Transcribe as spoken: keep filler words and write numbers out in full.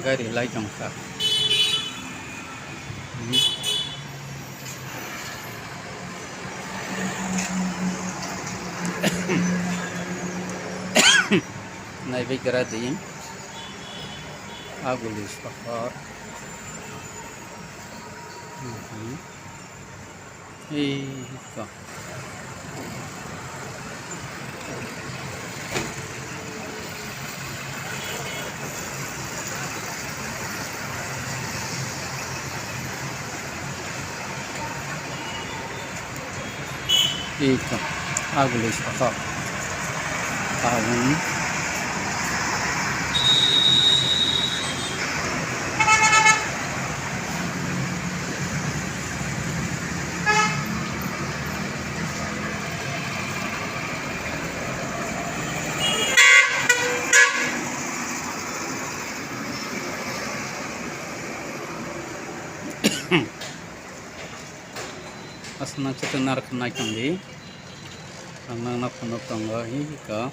Gari lai tongkha. Naibai gra di. Aguli sohor. Ei to. Ei to, aguli sohor. Tabuk. Aswk nang chwtwk narwk nai tongdi. Ang nangno phunuk tongo, hika.